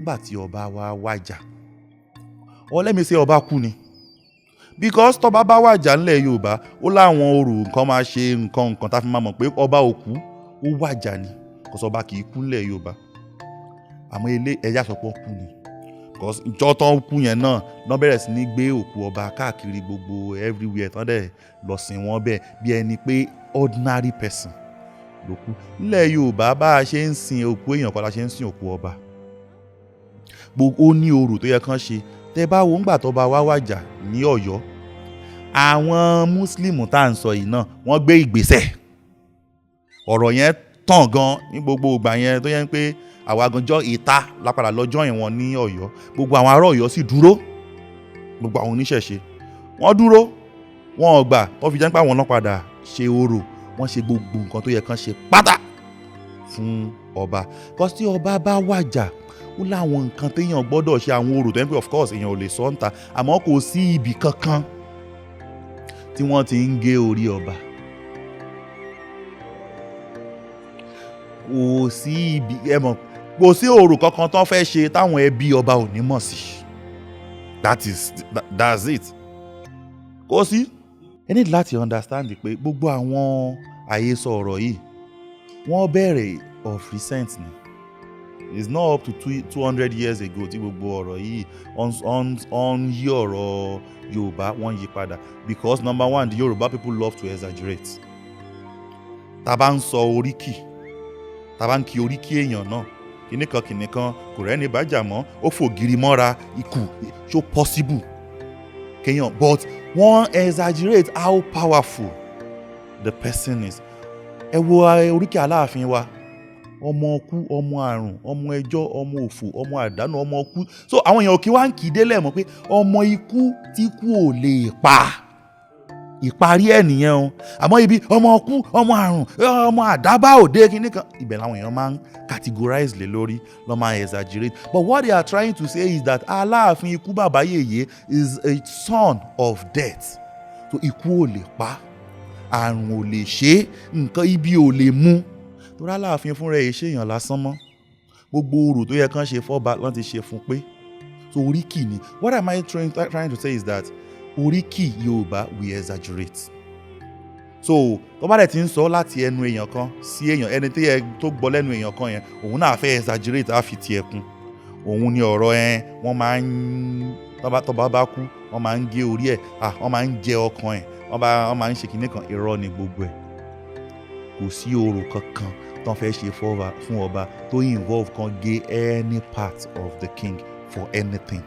Nígbà tí ọba wa wàjà, or let me say ọba kú ni, because tọ́ba bá wàjà ńlẹ̀ Yorùbá, ó láwọn orò nǹkan máa ṣe, nǹkan nǹkan tá a fi máa mọ̀ pé ọba ò kú, ó wàjà ni. Kò ọba kì í kú ńlẹ̀ Yorùbá. Àmọ́ ilé ẹ̀yà sọ pé ó kú ni, because ìjọ tán kú yẹn náà lọ́n bẹ̀rẹ̀ sí ní gbé òkú ọba káàkiri gbogbo everywhere, tán dẹ̀ lọ sìn wọ́n bẹ́ẹ̀ bí ẹni pé ordinary person ló kú. Nílẹ̀ Yorùbá, bá a ṣe ń sin òkú èèyàn kọ́ la ṣe ń sin òkú ọba. Gbogbo ó ní orò tó yẹ kán ṣe. Tẹ́ bá wo ńgbà tó bá wá wàjà ní Ọ̀yọ́, àwọn Mùsùlùmí tá à ń sọ yìí náà, wọ́n gbé ìgbésẹ̀. Ọ̀rọ̀ yẹn tàn gan ní gbogbo ìgbà yẹn, tó yẹn pé àwa ganjọ́ ìta lápadà lọ́jọ́ yẹn wọn ní Ọ̀yọ́. Gbogbo àwọn ará Ọ̀yọ́ sì dúró, gbogbo àwọn oníṣẹ̀ṣe wọ́n dúró, wọn ò gbà. Wọ́n fi jẹ́ pé àwọn náà padà ṣe orò, wọ́n ṣe gbogbo nǹkan tó yẹ kán ṣe pátá fún ọba. Kọ́ tí ọba bá wàjà, ó láwọn nǹkan téèyàn gbọ́dọ̀ ṣe, àwọn orò tó yẹn pé of course èèyàn ò lè sọ ń ta. Àmọ́ kò sí ibì kankan tí wọ́n ti ń gé orí ọba. Kò sí ibi, ẹ mọ̀, kò sí orò kankan tó fẹ́ ṣe táwọn ẹbí ọba ò ní mọ̀ sí. That's it. Kò sí. Ẹ ní láti understand pé gbogbo àwọn àhesọ ọ̀rọ̀ yìí, wọ́n bẹ̀rẹ̀ of recent ni. It's not up to 200 years ago tí gbogbo ọ̀rọ̀ yìí ọ̀n yí. Ọ̀rọ̀ Yorùbá, wọ́n yí padà because number one, the Yorùbá people love to exaggerate. Tá a bá ń sọ oríkì, tá a bá ń kí oríkì èèyàn náà, kìnìkan kìnìkan kò rẹ́ni bájà mọ́, ó fògiri mọ́ra ikú, ṣó possible kéèyàn? But wọ́n exaggerate how powerful the person is. Ẹ wo oríkì Aláàfin wa: ọmọ ọkú, ọmọ àrùn, ọmọ ẹjọ́, ọmọ òfò, ọmọ àdánù, ọmọ ọkú. So àwọn èèyàn kí wá ń kì í délẹ̀ mọ̀ pé ọmọ ikú tí kú ò lè pa, ìparí ẹ̀ nìyẹn o. Àmọ́ ibi ọmọ ọkú, ọmọ àrùn, ọmọ àdábà òde kìíní kan, ibẹ̀ làwọn èèyàn máa ń categorize lé lórí, lọ́ máa exaggerate. But what they are trying to say is that Aláàfin, ikú bàbá yèyé, is a son of death. So ikú ò lè pa, àrùn ò lè ṣe é, nǹkan ibi ò lè mú, torí Aláàfin fúnra ẹ̀ ṣèyàn lásán mọ́. Gbogbo orò tó yẹ kán ṣe fọ́ba lọ́n ti ṣe fún pé. So oríkì ni. What am I trying to say is that oríkì Yorùbá, we exaggerate. So tó bá dẹ̀ ti ń sọ láti ẹnu èèyàn kan sí èèyàn, ẹni tó yẹ tó gbọ́ lẹ́nu èèyàn kan yẹn, òun náà fẹ́ exaggerate, á fi tiẹ̀ kún. Òun ni ọ̀rọ̀ ẹ wọ́n máa ń tọ́ba bá kú, wọ́n máa ń gé orí ẹ̀, ah, wọ́n máa ń jẹ ọkàn ẹ̀, wọ́n máa ń ṣe kinní kan. Irọ́ ni gbogbo ẹ̀. Kò sí orò kankan tó fẹ́ ṣe fún ọba tó involve kan gé any part of the king for anything.